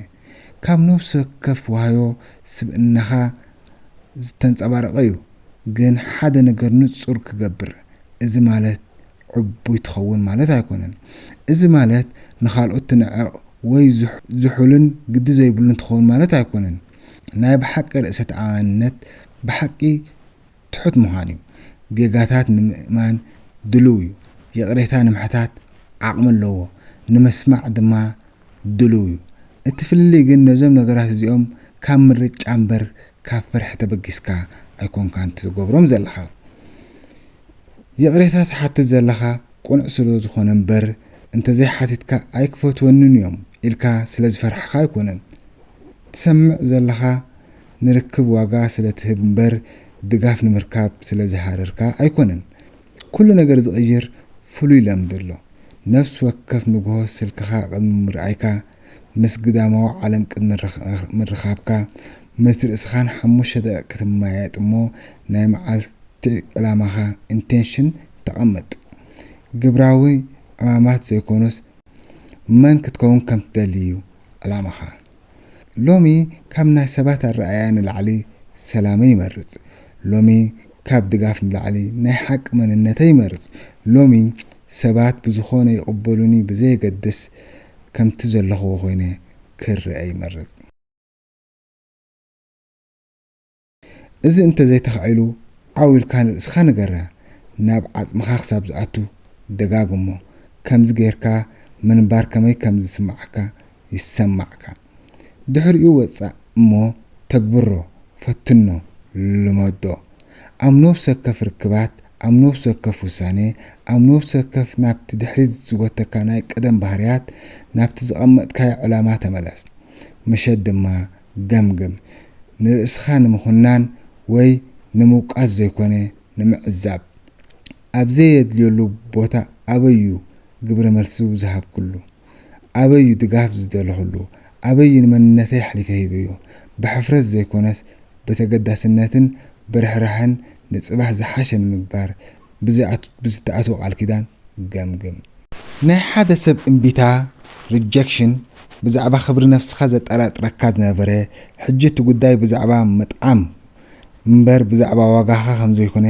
ካብ ነፍሲ ወከፍ ዋህዮ ስብእናኻ ዝተንጸባረቐ እዩ። ግን ሓደ ነገር ንጹር ክገብር፣ እዚ ማለት ዕቡይ ትኸውን ማለት ኣይኮነን። እዚ ማለት ንኻልኦት ትንዕቕ ወይ ዝሕ-፣ ዝሑልን ግዲ ዘይብሉን ትኸውን ማለት ኣይኮነን። ናይ ብሓቂ ርእሰ ተኣማንነት ብሓቂ ትሑት ምዃን እዩ። ጌጋታት ንምእማን ድሉው እዩ። ይቕሬታ ንምሕታት ዓቕሚ ኣለዎ። ንምስማዕ ድማ ድሉው እዩ። እቲ ፍልልይ ግን ነዞም ነገራት እዚኦም ካብ ምርጫ እምበር ካብ ፍርሒ ተበጊስካ ኣይኮንካን ትገብሮም ዘለኻ። ይቕሬታ ትሓትት ዘለኻ ቅኑዕ ስለ ዝኾነ እምበር፣ እንተዘይሓቲትካ ኣይክፈትወንን እዮም ኢልካ ስለ ዝፈራሕካ ኣይኮነን። ትሰምዕ ዘለኻ ንርክብ ዋጋ ስለ ትህብ እምበር፣ ድጋፍ ንምርካብ ስለ ዝሃረርካ ኣይኮነን። ኩሉ ነገር ዝቕይር ፍሉይ ለምዲ ኣሎ። ነፍሲ ወከፍ ንግሆ ስልክኻ ቅድሚ ምርኣይካ፣ ምስ ግዳማዊ ዓለም ቅድሚ ምርኽ-፣ ምርኻብካ፣ ምስ ርእስኻን ሓሙሽተ ደቂቕ ክትመያየጥ እሞ፣ ናይ መዓልቲ ዕላማኻ፣ ኢንቴንሽን፣ ተቐምጥ። ግብራዊ ዕማማት ዘይኮኑስ፣ መን ክትከውን ከም ትደሊ እዩ ዕላማኻ። ሎሚ ካብ ናይ ሰባት ኣረኣእያ ንላዕሊ ሰላመይ ይመርጽ። ሎሚ ካብ ድጋፍ ንላዕሊ ናይ ሓቂ መንነተይ ይመርጽ። ሎሚ ሰባት ብዝኾነ ይቕበሉኒ ብዘየገድስ፣ ከምቲ ዘለኽዎ ኮይነ ክረአ ይመርጽ። እዚ እንተዘይተኻኢሉ፣ ዓው ኢልካ ንርእስኻ ንገራ። ናብ ዓጽምኻ ክሳብ ዝኣቱ ደጋግሞ። ከምዚ ጌርካ ምንባር ከመይ ከም ዝስምዓካ ይሰማዕካ። ድሕሪኡ ወጻእ እሞ ተግብሮ፣ ፈትኖ፣ ልመዶ። ኣብ ነፍሲ ወከፍ ርክባት፣ ኣብ ነፍሲ ወከፍ ውሳኔ፣ ኣብ ነፍሲ ወከፍ ናብቲ ድሕሪት ዝጎተካ ናይ ቀደም ባህርያት፣ ናብቲ ዘቐመጥካዮ ዕላማ ተመለስ። ምሸት ድማ ገምግም። ንርእስኻ ንምኹናን ወይ ንምውቃስ ዘይኮነ፣ ንምዕዛብ። ኣብ ዘየድልየሉ ቦታ ኣበይ እዩ ግብረ መልሲ ዝሃብኩሉ? ኣበይ እዩ ድጋፍ ዝደለኹሉ? ኣበይ እዩ ንመንነተይ ኣሕሊፈ ሂበዮ? ብሕፍረት ዘይኮነስ፣ ብተገዳስነትን ብርሕራሕን ንጽባሕ ዝሓሸ ንምግባር ብዝኣት-፣ ብዝተኣትዎ ቃል ኪዳን ገምግም። ናይ ሓደ ሰብ እምቢታ፣ ሪጀክሽን፣ ብዛዕባ ክብሪ ነፍስኻ ዘጠራጥረካ ዝነበረ፣ ሕጂ እቲ ጉዳይ ብዛዕባ ምጥዓም እምበር ብዛዕባ ዋጋኻ ከም ዘይኮነ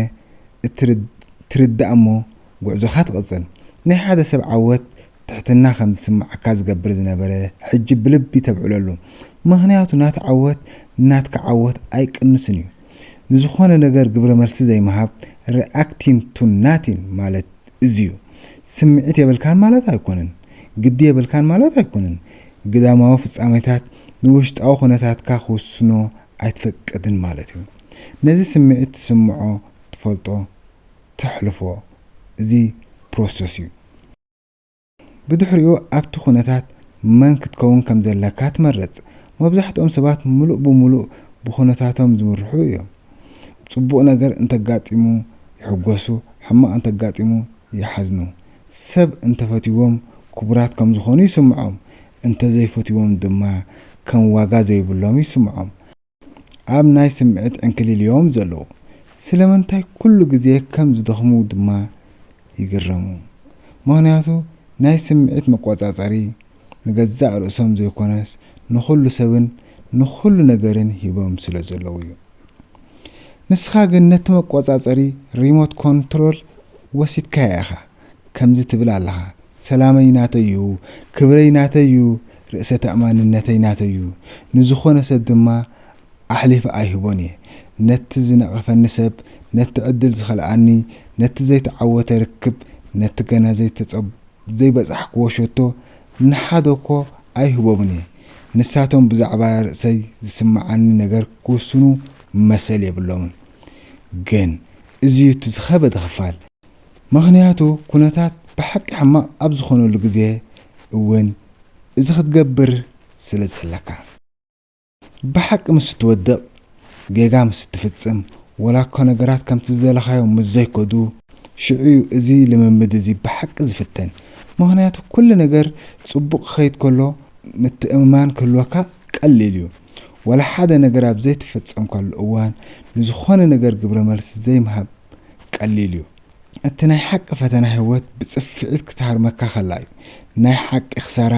እትርድ-፣ ትርዳእ እሞ፣ ጉዕዞኻ ትቕጽል። ናይ ሓደ ሰብ ዓወት ትሕትና ከም ዝስምዓካ ዝገብር ዝነበረ፣ ሕጂ ብልቢ ተብዕለሉ። ምኽንያቱ ናቱ ዓወት ናትካ ዓወት ኣይቅንስን እዩ። ንዝኾነ ነገር ግብረ መልሲ ዘይምሃብ፣ ሪኣክቲንግ ቱ ናቲንግ ማለት እዚ እዩ። ስምዒት የብልካን ማለት ኣይኮነን። ግዲ የብልካን ማለት ኣይኮነን። ግዳማዊ ፍጻሜታት ንውሽጣዊ ኩነታትካ ክውስኖ ኣይትፈቅድን ማለት እዩ። ነዚ ስምዒት ትስምዖ፣ ትፈልጦ፣ ተሕልፎ። እዚ ፕሮሰስ እዩ። ብድሕሪኡ ኣብቲ ኩነታት መን ክትከውን ከም ዘለካ ትመርጽ። መብዛሕትኦም ሰባት ምሉእ ብምሉእ ብኹነታቶም ዝምርሑ እዮም። ጽቡቕ ነገር እንተጋጢሙ ይሕጎሱ፣ ሕማቕ እንተጋጢሙ ይሓዝኑ። ሰብ እንተፈትይዎም ክቡራት ከም ዝኾኑ ይስምዖም፣ እንተዘይፈትይዎም ድማ ከም ዋጋ ዘይብሎም ይስምዖም። ኣብ ናይ ስምዒት ዕንክሊል እዮም ዘለዉ። ስለምንታይ ኩሉ ግዜ ከም ዝደኽሙ ድማ ይግረሙ። ምኽንያቱ ናይ ስምዒት መቆጻጸሪ ንገዛእ ርእሶም ዘይኮነስ ንኹሉ ሰብን ንኹሉ ነገርን ሂቦም ስለ ዘለዉ እዩ። ንስኻ ግን ነቲ መቆጻጸሪ፣ ሪሞት ኮንትሮል፣ ወሲድካዮ ኢኻ። ከምዚ ትብል ኣለኻ፣ "ሰላመይ ናተይ እዩ፣ ክብረይ ናተይ እዩ፣ ርእሰ ተኣማንነተይ ናተይ እዩ። ንዝኾነ ሰብ ድማ ኣሕሊፈ ኣይህቦን እየ። ነቲ ዝነቐፈኒ ሰብ፣ ነቲ ዕድል ዝኸልኣኒ፣ ነቲ ዘይተዓወተ ርክብ፣ ነቲ ገና ዘይተጸብ-፣ ዘይበጻሕክዎ ሸቶ ንሓደ እኮ ኣይህቦምን እየ። ንሳቶም ብዛዕባ ርእሰይ ዝስምዓኒ ነገር ክውስኑ መሰል የብሎምን። ግን እዚ እዩ እቲ ዝኸበደ ክፋል። ምኽንያቱ ኩነታት ብሓቂ ሕማቕ ኣብ ዝኾነሉ ግዜ እውን እዚ ክትገብር ስለ ዘለካ። ብሓቂ ምስ እትወድቕ፣ ጌጋ ምስ እትፍጽም፣ ወላ እኳ ነገራት ከምቲ ዝደለኻዮ ምስ ዘይከዱ፣ ሽዑ እዩ እዚ ልምምድ እዚ ብሓቂ ዝፍተን። ምኽንያቱ ኩሉ ነገር ጽቡቕ ክኸይድ ከሎ ምትእምማን ክህልወካ ቀሊል እዩ። ወላ ሓደ ነገር ኣብ ዘይተፈጸምካሉ እዋን ንዝኾነ ነገር ግብረ መልሲ ዘይምሃብ ቀሊል እዩ። እቲ ናይ ሓቂ ፈተና ህይወት ብጽፍዒት ክትሃርመካ ከላ እዩ። ናይ ሓቂ ክሳራ፣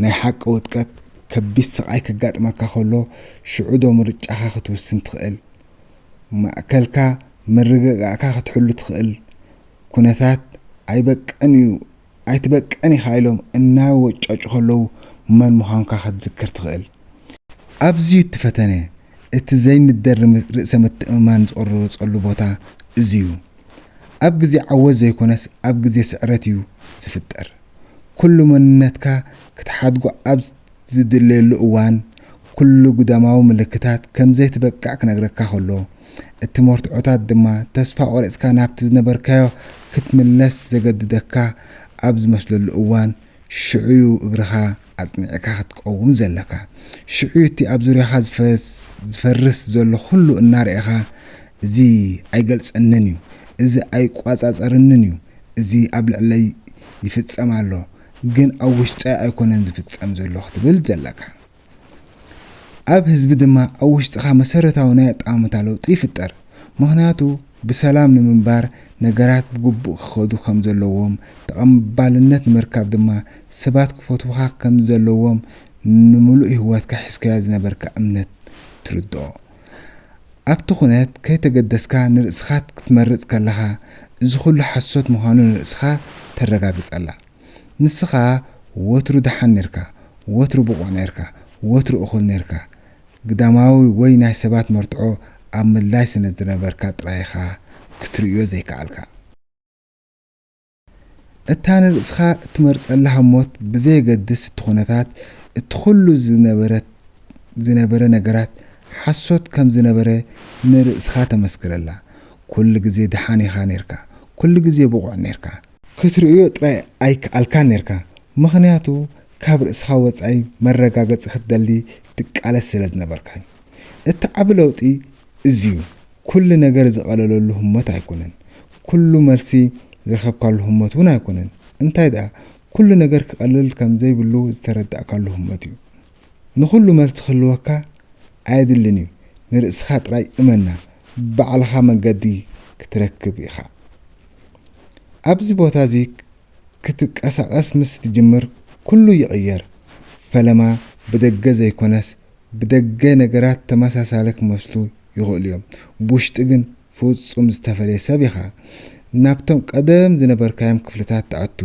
ናይ ሓቂ ውድቀት ከቢድ ስቓይ ከጋጥመካ ከሎ፣ ሽዑ ዶ ምርጫኻ ክትውስን ትኽእል? ማእከልካ፣ ምርግጋእካ ክትሕሉ ትኽእል? ኩነታት ኣይበቀን እዩ፣ ኣይትበቀን ኢኻ ኢሎም እናወጫጩ ከለዉ መን ምዃንካ ክትዝክር ትኽእል። ኣብዚ'ዩ እቲ ፈተነ፣ እቲ ዘይንደርም ርእሰ ምትእምማን ዝቑረጸሉ ቦታ እዚ'ዩ። ኣብ ግዜ ዓወት ዘይኮነስ ኣብ ግዜ ስዕረት እዩ ዝፍጠር። ኩሉ መንነትካ ክትሓድጎ ኣብ ዝድለየሉ እዋን፣ ኩሉ ግዳማዊ ምልክታት ከም ዘይትበቅዕ ክነግረካ ከሎ፣ እቲ መርትዖታት ድማ ተስፋ ቆሪጽካ ናብቲ ዝነበርካዮ ክትምለስ ዘገድደካ ኣብ ዝመስለሉ እዋን፣ ሽዑ'ዩ እግርኻ ኣጽኒዕካ ክትቀውም ዘለካ። ሽዑ'ዩ እቲ ኣብ ዙርያኻ ዝፈስ-፣ ዝፈርስ ዘሎ ኩሉ እናርኤኻ፣ "እዚ ኣይገልጸንን እዩ፣ እዚ ኣይቋጻጸርንን እዩ፣ እዚ ኣብ ልዕለይ ይፍጸም ኣሎ፣ ግን ኣብ ውሽጠይ ኣይኮነን ዝፍጸም ዘሎ" ክትብል ዘለካ። ኣብ ህዝቢ ድማ ኣብ ውሽጥኻ መሰረታዊ ናይ ኣጠማምታ ለውጢ ይፍጠር። ምኽንያቱ ብሰላም ንምንባር ነገራት ብግቡእ ክኸዱ ከም ዘለዎም፣ ተቐባልነት ንምርካብ ድማ ሰባት ክፈትዉኻ ከም ዘለዎም ንምሉእ ህይወትካ ሒዝካዮ ዝነበርካ እምነት ትርድኦ። ኣብቲ ኩነት ከይተገደስካ ንርእስኻ ክትመርጽ ከለኻ፣ እዚ ኩሉ ሓሶት ምዃኑ ንርእስኻ ተረጋግጸላ። ንስኻ ወትሩ ደሓን ኔርካ፣ ወትሩ ብቑዕ ኔርካ፣ ወትሩ እኹል ኔርካ። ግዳማዊ ወይ ናይ ሰባት መርትዖ ኣብ ምድላይ ስለ ዝነበርካ ጥራይ ኢኻ ክትርእዮ ዘይከኣልካ። እታ ንርእስኻ እትመርጸላ ህሞት ብዘየገድስ እቲ ኩነታት፣ እቲ ኩሉ ዝነበረ፣ ዝነበረ ነገራት ሓሶት ከም ዝነበረ ንርእስኻ ተመስክረላ። ኩሉ ግዜ ደሓን ኢኻ ኔርካ። ኩሉ ግዜ ብቑዕ ኔርካ። ክትርእዮ ጥራይ ኣይከኣልካን ኔርካ። ምኽንያቱ ካብ ርእስኻ ወጻኢ መረጋገጺ ክትደሊ ትቃለስ ስለ ዝነበርካ። እቲ ዓቢ ለውጢ እዚ'ዩ። ኩሉ ነገር ዝቐለለሉ ህሞት ኣይኮነን። ኩሉ መልሲ ዝረኸብካሉ ህሞት እውን ኣይኮነን። እንታይ ደኣ፣ ኩሉ ነገር ክቐልል ከም ዘይብሉ ዝተረዳእካሉ ህሞት እዩ። ንኹሉ መልሲ ክህልወካ ኣየድልን እዩ። ንርእስኻ ጥራይ እመና። ባዕልኻ መንገዲ ክትረክብ ኢኻ። ኣብዚ ቦታ እዚ ክትቀሳቐስ ምስ ትጅምር፣ ኩሉ ይቕየር። ፈለማ ብደገ ዘይኮነስ፣ ብደገ ነገራት ተመሳሳሊ ክመስሉ ይኽእሉ እዮም። ብውሽጢ ግን ፍጹም ዝተፈልየ ሰብ ኢኻ። ናብቶም ቀደም ዝነበርካዮም ክፍልታት ትኣቱ።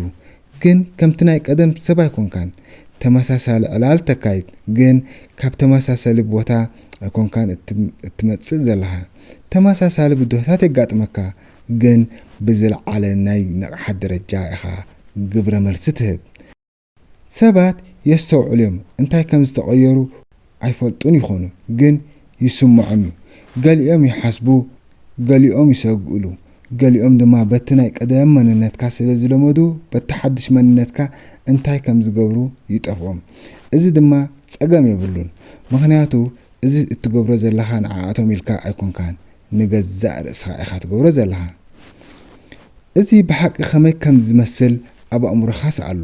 ግን ከምቲ ናይ ቀደም ሰብ ኣይኮንካን። ተመሳሳሊ ዕላል ተካይድ፣ ግን ካብ ተመሳሳሊ ቦታ ኣይኮንካን እትም-፣ እትመጽእ ዘለኻ። ተመሳሳሊ ብድሆታት የጋጥመካ፣ ግን ብዝለዓለ ናይ ንቕሓት ደረጃ ኢኻ ግብረ መልሲ ትህብ። ሰባት የስተውዕሉ እዮም፣ እንታይ ከም ዝተቐየሩ ኣይፈልጡን ይኾኑ፣ ግን ይስምዖም እዩ። ገሊኦም ይሓስቡ፣ ገሊኦም ይሰግእሉ፣ ገሊኦም ድማ በቲ ናይ ቀደም መንነትካ ስለ ዝለመዱ፣ በቲ ሓድሽ መንነትካ እንታይ ከም ዝገብሩ ይጠፍኦም። እዚ ድማ ጸገም የብሉን፣ ምኽንያቱ እዚ እትገብሮ ዘለኻ ንዓኣቶም ኢልካ ኣይኮንካን፣ ንገዛእ ርእስኻ ኢኻ ትገብሮ ዘለኻ። እዚ ብሓቂ ከመይ ከም ዝመስል ኣብ ኣእምሮኻ ስኣሎ።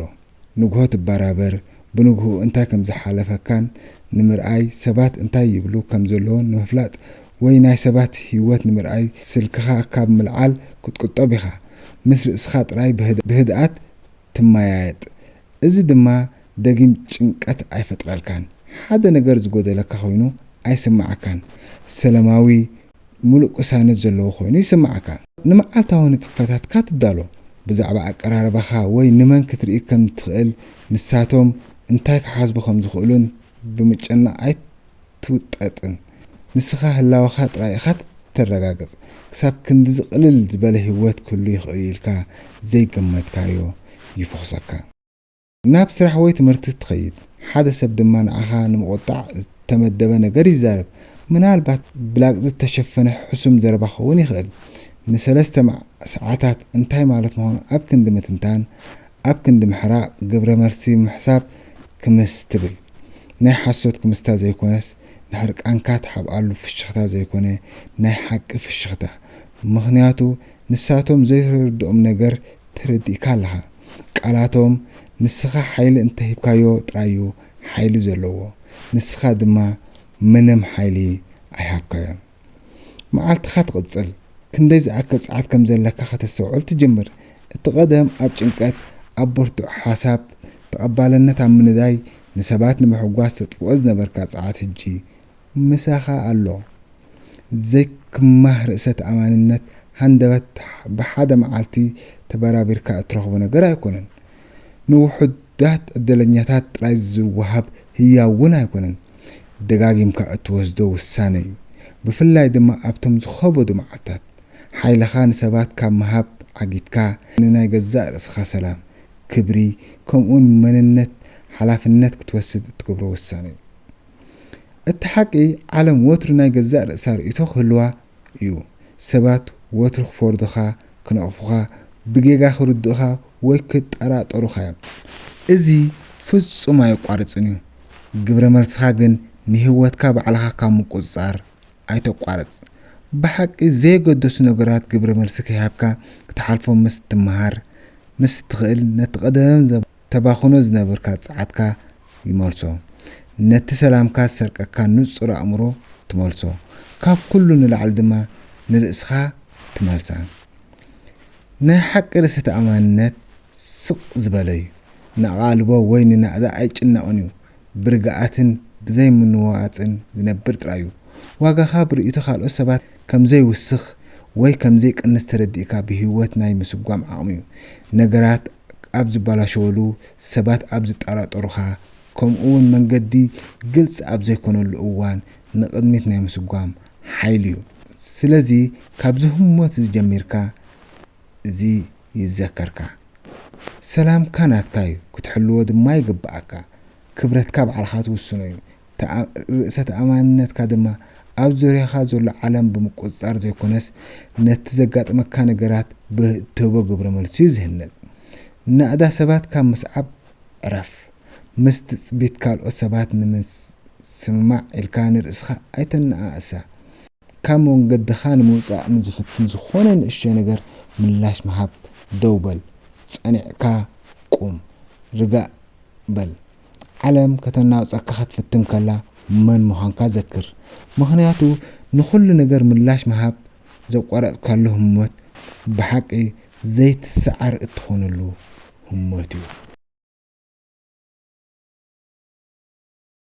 ንግሆ ትበራበር፣ ብንግሆኡ እንታይ ከም ዝሓለፈካን ንምርኣይ፣ ሰባት እንታይ ይብሉ ከም ዘለዉን ንምፍላጥ፣ ወይ ናይ ሰባት ህይወት ንምርኣይ ስልክኻ ካብ ምልዓል ክትቁጠብ ኢኻ። ምስ ርእስኻ ጥራይ ብህድ-፣ ብህድኣት ትመያየጥ። እዚ ድማ ደጊም ጭንቀት ኣይፈጥረልካን። ሓደ ነገር ዝጎደለካ ኮይኑ ኣይስምዓካን። ሰላማዊ፣ ምሉእ ቅሳነት ዘለዎ ኮይኑ ይስምዓካ። ንመዓልታዊ ንጥፈታትካ ትዳሎ። ብዛዕባ ኣቀራርባኻ ወይ ንመን ክትርኢ ከም ትኽእል፣ ንሳቶም እንታይ ክሓስቡ ከም ዝኽእሉን ብምጭናቕ ኣይትውጠጥን። ንስኻ ህላወኻ ጥራይ ኢኻ ተረጋግጽ። ክሳብ ክንድዚ ቅልል ዝበለ ህይወት ክህሉ ይኽእል ኢልካ ዘይገመትካዮ ይፍኹሰካ። ናብ ስራሕ ወይ ትምህርቲ ትኸይድ። ሓደ ሰብ ድማ ንዓኻ ንምቑጣዕ ዝተመደበ ነገር ይዛረብ። ምናልባት ብላግጺ ዝተሸፈነ ሕሱም ዘረባ ክኸውን ይኽእል። ንሰለስተ መዓ-፣ ሰዓታት እንታይ ማለት ምዃኑ ኣብ ክንዲ ምትንታን፣ ኣብ ክንዲ ምሕራቕ፣ ግብረ መልሲ ምሕሳብ ክምስ ትብል። ናይ ሓሶት ክምስታ ዘይኮነስ፣ ንሕርቃንካ ትሓብኣሉ ፍሽኽታ ዘይኮነ፣ ናይ ሓቂ ፍሽኽታ። ምኽንያቱ ንሳቶም ዘይርድኦም ነገር ተረዲእካ ኣለኻ። ቃላቶም ንስኻ ሓይሊ እንተሂብካዮ ጥራይ እዩ ሓይሊ ዘለዎ። ንስኻ ድማ ምንም ሓይሊ ኣይሃብካዮን። መዓልትኻ ትቕጽል። ክንደይ ዝኣክል ጸዓት ከም ዘለካ ከተስተውዕል ትጅምር። እቲ ቀደም ኣብ ጭንቀት፣ ኣብ ብርቱዕ ሓሳብ፣ ተቐባልነት ኣብ ምንዳይ ንሰባት ንምሕጓስ ተጥፍኦ ዝነበርካ ጸዓት ሕጂ ምሳኻ ኣሎ። ዘይክማህ ርእሰ ተኣማንነት ሃንደበት ብሓደ መዓልቲ ተበራቢርካ እትረኽቦ ነገር ኣይኮነን። ንውሑዳት ዕድለኛታት ጥራይ ዝወሃብ ህያው እውን ኣይኮነን። ደጋጊምካ እትወስዶ ውሳነ እዩ። ብፍላይ ድማ ኣብቶም ዝኸበዱ መዓልታት። ሓይልኻ ንሰባት ካብ ምሃብ ዓጊትካ ንናይ ገዛእ ርእስኻ ሰላም፣ ክብሪ፣ ከምኡውን መንነት ሓላፍነት ክትወስድ እትገብሮ ውሳነ እዩ። እቲ ሓቂ፣ ዓለም ወትሩ ናይ ገዛእ ርእሳ ርእይቶ ክህልዋ እዩ። ሰባት ወትሩ ክፈርዱኻ፣ ክነቕፉኻ፣ ብጌጋ ክርድኡኻ ወይ ክጠራጠሩኻ እዮም። እዚ ፍጹም ኣየቋርጽን እዩ። ግብረ መልስኻ ግን ንህይወትካ ባዕልኻ ካብ ምቁጽጻር ኣይተቋርጽ። ብሓቂ ዘየገደሱ ነገራት ግብረ መልሲ ከይሃብካ ክትሓልፎ ምስ ትመሃር፣ ምስ ትኽእል፣ ነቲ ቀደም ዘ-፣ ተባኽኖ ዝነበርካ ጸዓትካ ይመልሶ። ነቲ ሰላምካ ዝሰርቀካ ንጹር ኣእምሮ ትመልሶ። ካብ ኩሉ ንላዕሊ ድማ ንርእስኻ ትመልሳ። ናይ ሓቂ ርእሰ ተኣማንነት ስቕ ዝበለ እዩ። ንኣቓልቦ ወይ ንናእዳ ኣይጭነቕን እዩ። ብርግኣትን ብዘይምንዋጽን ዝነብር ጥራይ እዩ። ዋጋኻ ብርእይቶ ካልኦት ሰባት ከም ዘይውስኽ ወይ ከም ዘይቅንስ ተረዲእካ ብህይወት ናይ ምስጓም ዓቕሚ እዩ። ነገራት ኣብ ዝበላሸወሉ፣ ሰባት ኣብ ዝጠራጠሩኻ፣ ከምኡ እውን መንገዲ ግልጺ ኣብ ዘይኮነሉ እዋን ንቕድሚት ናይ ምስጓም ሓይሊ እዩ። ስለዚ ካብዚ ህሞት እዚ ጀሚርካ እዚ ይዘከርካ። ሰላምካ ናትካ እዩ፣ ክትሕልዎ ድማ ይግብኣካ። ክብረትካ ባዕልኻ ትውስኖ እዩ። ተኣ-፣ ርእሰ ተኣማንነትካ ድማ ኣብ ዙርያኻ ዘሎ ዓለም ብምቁጽጻር ዘይኮነስ፣ ነቲ ዘጋጥመካ ነገራት ብእትህቦ ግብረ መልሲ እዩ ዝህነጽ። ናእዳ ሰባት ካብ ምስዓብ ዕረፍ። ምስ ትጽቢት ካልኦት ሰባት ንምስምማዕ ኢልካ ንርእስኻ ኣይተነኣእሳ። ካብ መንገድኻ ንምውጻእ ንዝፍትን ዝኾነ ንእሽቶ ነገር ምላሽ ምሃብ ደው በል። ጸኒዕካ ቁም። ርጋእ በል። ዓለም ከተናውጸካ ክትፍትን ከላ መን ምዃንካ ዘክር። ምኽንያቱ ንኹሉ ነገር ምላሽ ምሃብ ዘቋረጽካሉ ህሞት ብሓቂ ዘይትሰዓር እትኾነሉ ህሞት እዩ።